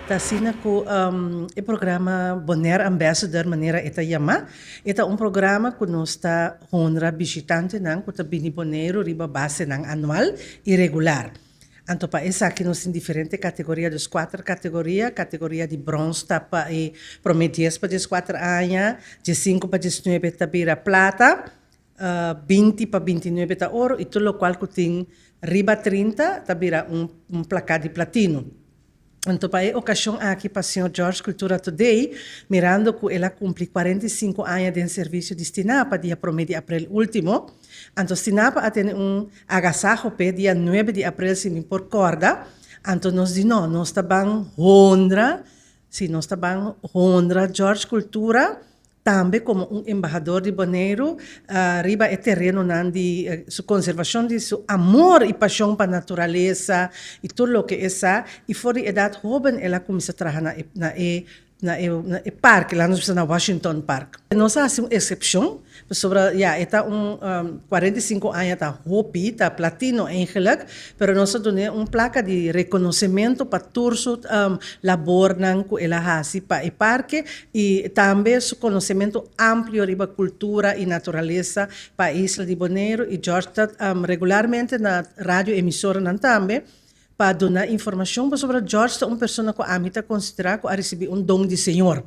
Ta asina ku e programa Bonaire Ambassador manera e ta yama, e ta un programa ku nos ta honra bishitantenan ku ta bini Boneiru riba basenan anual i regular. Anto pa esaki nos tin diferente kategoria, dus kuater kategoria. Kategoria di brons ta pa e promé 10 pa 14 aña, 15 pa 19 ta bira plata, 20 pa 29 ta oro i tur lokual ku tin riba 30 ta bira un plaka di platino. Anto pa e okashon aki pa señor George Cultura Thodé, mirando ku el a kumpli 45 aña den servisio di Stinapa dia 1 di aprel último, anto Stinapa a tene un agasaho p'e dia 9 di aprel, si mi por kòrda, anto nos di no, nos ta ban honra, si nos ta ban honra George Cultura tambe komo un embahador di Boneiru riba e terenonan di su konservashon, di su amor i pashon pa naturalesa i tur loke e sa. I for di edat hóben el a kuminsá traha na e parke, laga nos bisa na Washington Park. Nos a hasi un eksepshon, pasobra ya e ta un 45 aña, ta hopi, ta platino eigenlijk, pero nos a dun'é un plaka di rekonosementu pa tur su labornan ku el a hasi pa e parke i tambe su konosementu amplio riba kultura i naturalesa pa e isla di Boneiru. I George ta regularmente na radio emisoranan tambe pa duna informashon, pasobra George ta un persona ku ami ta konsiderá ku a risibí un don di Señor.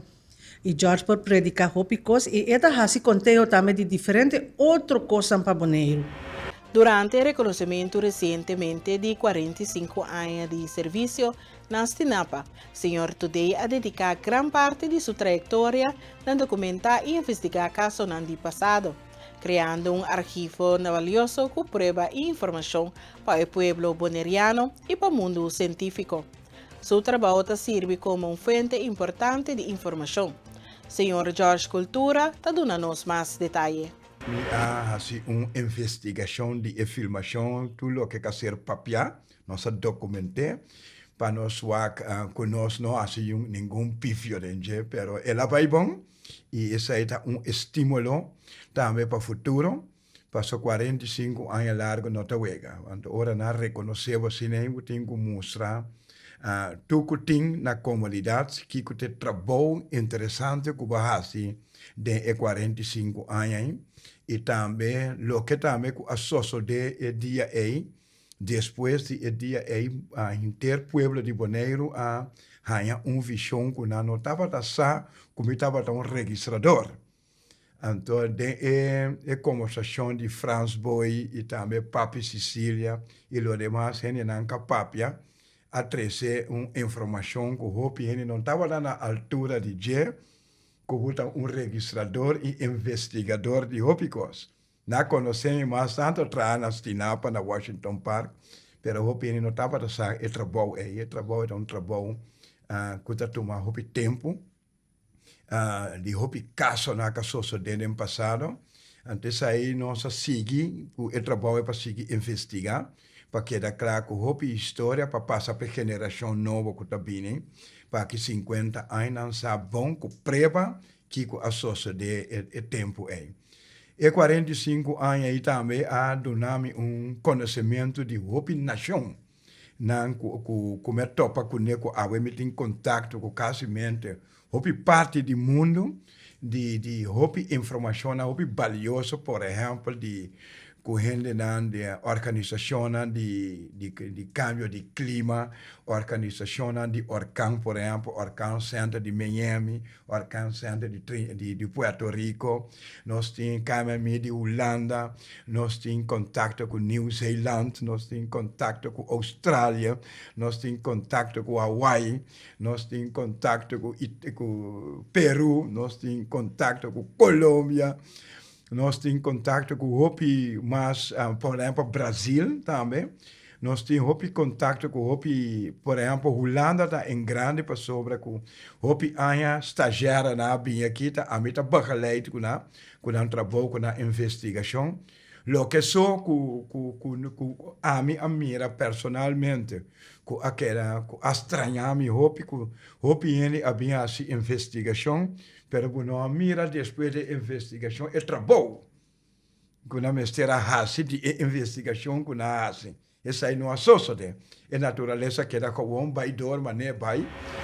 I George por prediká hopi kos i e ta hasi konteo tambe di diferente otro kosnan pa Boneiru. Durante e rekonosementu resientemente di 45 aña di servisio na Stinapa, señor Thodé a dediká gran parti di su trayektoria na dokumentá i investigá kasonan di pasado, kreando un archivo valioso ku prueba i informashon pa e pueblo boneriano i pa mundu sientífiko. Su trabou ta sirbi komo un fuente importante di informashon. Señor George Cultura ta duna nos mas detaye. Mi a hasi un investigashon di e filmashon, tur loke a ser papiá, nos a dokument'é, pa nos wak ku nos no hasi ningun pifio den dje, pero el a bai bon i esei ta un estímulo tambe pa futuro, paso 45 aña largu no ta wega. Anto ora nan rekonosé bo asina bo tin ku mustra tur ku tin na komunidat kiko ta e trabou interesante ku bo a hasi den e 45 aña ei i tambe loke tambe ku a sosodé e dia ei. Despues di e dia ei henter pueblo di Boneiru a haña un vishon ku nan no tabata sa ku mi tabata un registrador. Anto den e kombersashon di Frans Booi i tambe Papi Cecilia i lo demas hendenan ka papia a trese un informashon ku hopi hende no tabata na altura di dje, ku bo ta un registrador i investigador di hopi kos. Nan a konosé mi mas tantu traha na Stinapa na Washington Park, pero hopi hende no tabata sa e trabou ei. E trabou ei ta un trabou ku ta tuma hopi tempu, di hopi kasonan ku a sosodé den pasado. Anto esei nos a sigui ku e trabou ei pa sigui investigá, pa keda kla ku hopi historia pa pasa pa e generashon nobo ku ta bini pa aki 50 aña nan sa bon ku prueba kiko a sosodé e tempu ei. E 45 aña ei tambe a duna mi un konosementu di hopi nashon nan ku mi a topa kuné ku awe mi tin kontakto ku kasimente hopi parti di mundu di hopi informashonnan hopi balioso, por ehèmpel di ku hendenan di organisashonnan di kambio di klima, organisashonnan di orkan, por ehèmpel Orkan Center di Miami, Orkan Center di Puerto Rico, nos tin KMMI di Hulanda, nos tin kontakto ku Nieuw Zeeland, nos tin kontakto ku Australia, nos tin kontakto ku Hawaii, nos tin kontakto ku Peru, nos tin kontakto ku Colombia, nos tin kontakto ku hopi mas, por ehèmpel Brazil tambe. Nos tin hopi kontakto ku hopi, por ehèmpel Hulanda ta en grande pasobra ku hopi aña stazjèrenan a bini aki ta ami ta begeleid ku nan, ku nan trabou, ku nan investigashon. Loke so ku ami a mira personalmente ku a keda, ku a straña mi hopi, ku hopi hende a bin hasi investigashon pero ku no a mira despues di e investigashon e trabou ku nan mester a hasi di e investigashon ku nan a hasi. Esei no a sosodé. E naturalesa keda kowon bai dor manera bai.